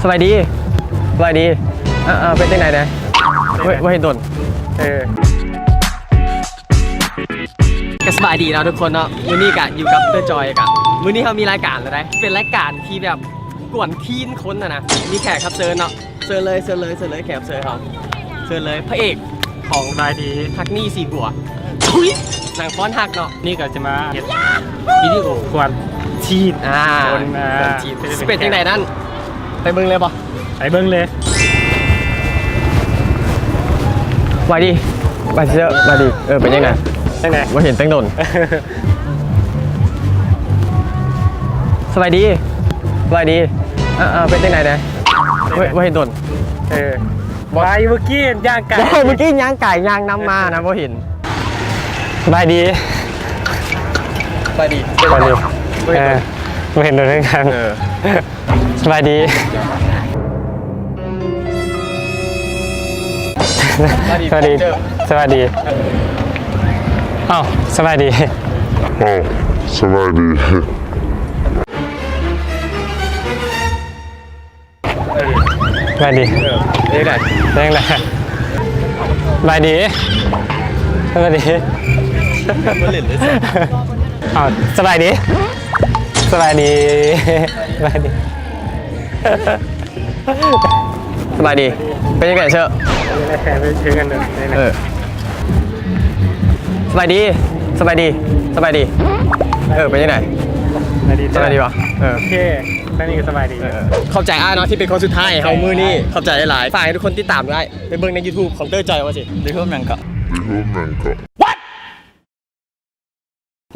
ສະບາຍດີ ສະບາຍດີ ເອີໆ ເປັນຈັ່ງໃດແດ່? ບໍ່ ບໍ່ເຫັນດົນ ເອີ ກໍສະບາຍດີເນາະທຸກຄົນເນາະ, ມື້ນີ້ກະຢູ່ກັບເຕີຈອຍ ກະມື້ນີ້ເຮົາມີລາຍການແລ້ວໃດ໋ ເປັນລາຍການທີ່ແບບກວນທີນຄົນນະນະ, ມີແຂກຮັບເຊີນເນາະ. ເຊີນເລີຍ ເຊີນເລີຍ ເຊີນເລີຍ ແຂກຮັບເຊີນເຮົາ ເຊີນເລີຍ ພະເອກຂອງ ສະບາຍດີ ຮັກນີ້ສີບົວ ທຸຍ ໜັງຟ້ອນຮັກເນາະ. ນີ້ກໍຈະມາເຮັດວິດີໂອກວນທີນ ອ່າ ຄົນ ອ່າ ກວນທີນ ຊິເປັນຈັ່ງໃດນັ້ນ ໄປເບິ່ງເລີຍບໍ່? ໄປເບິ່ງເລີຍ. ສະບາຍດີ ສະບາຍດີເຊີ ສະບາຍດີ ເອີ ເປັນຈັ່ງໃດ? ຈັ່ງໃດ? ບໍ່ເຫັນຕັ້ງດົນ. ສະບາຍດີ ສະບາຍດີ ເອີໆ ເປັນຈັ່ງໃດແດ່? ບໍ່ ບໍ່ເຫັນດົນ ເອີ ໄປເມື່ອກີ້ຍ່າງກາຍ ເມື່ອກີ້ຍ່າງກາຍຍ່າງນຳມານະ ບໍ່ເຫັນ. ສະບາຍດີ ສະບາຍດີ ສະບາຍດີ ເອີ ບໍ່ເຫັນໂດນຄືກັນ ເອີ ສະບາຍດີ ສະບາຍດີ ສະບາຍດີ ສະບາຍດີ ເອົ້າ ສະບາຍດີ ເອົ້າ ສະບາຍດີ. ສະບາຍດີ ເອີ ເປັນຈັ່ງໃດ? ສະບາຍດີ ສະບາຍດີ ບໍ່ຫຼິ້ນເລີຍ ເອົ້າ ສະບາຍດີ ສະບາຍດີ ສະບາຍດີ ສະບາຍດີ ເປັນຈັ່ງໃດເຊີ? ເອີ ສະບາຍດີ ສະບາຍດີ ສະບາຍດີ ເອີ ເປັນຈັ່ງໃດ? ສະບາຍດີ ສະບາຍດີບໍ່? ເອີ ໂອເຄ ແຄ່ນີ້ກໍສະບາຍດີ ເອີ ຂອບໃຈອ້າຍເນາະ ທີ່ເປັນຄົນສຸດທ້າຍໃຫ້ເຮົາມື້ນີ້ ຂອບໃຈຫຼາຍໆ. ຝາກໃຫ້ທຸກຄົນຕິດຕາມດ້ວຍ ໄປເບິ່ງໃນຢູທູບຂອງເຕີຈອຍວ່າຊິ ຢູທູບຫຍັງເກາະ? ຢູທູບຫຍັງເກາະ? What?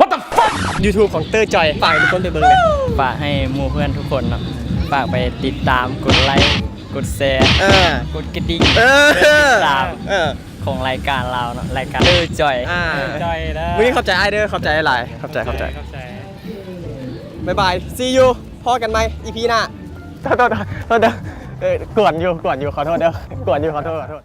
What the fuck? ຢູທູບຂອງເຕີຈອຍ ຝາກໃຫ້ທຸກຄົນໄປເບິ່ງແດ່. ຝາກໃຫ້ໝູ່ເພື່ອນທຸກຄົນເນາະ ຝາກໄປຕິດຕາມ ກົດໄລ ກົດແຊ ເອີ ກົດກະດິ່ງ ເອີ ກົດຕິດຕາມ ເອີ ຂອງລາຍການລາວເນາະ ລາຍການເຕີຈອຍ ອ່າ ເຕີຈອຍເດີ. ມື້ນີ້ຂອບໃຈອ້າຍເດີ ຂອບໃຈຫຼາຍ ຂອບໃຈ ຂອບໃຈ ຂອບໃຈ ບາຍບາຍ see you ພໍ້ກັນໃໝ່ ອີພີ ໜ້າ. ໂທດ ໂທດ ໂທດເດີ ເອີ ກວນຢູ່ ກວນຢູ່ ຂໍໂທດເດີ ກວນຢູ່ ຂໍໂທດ ຂໍໂທດ.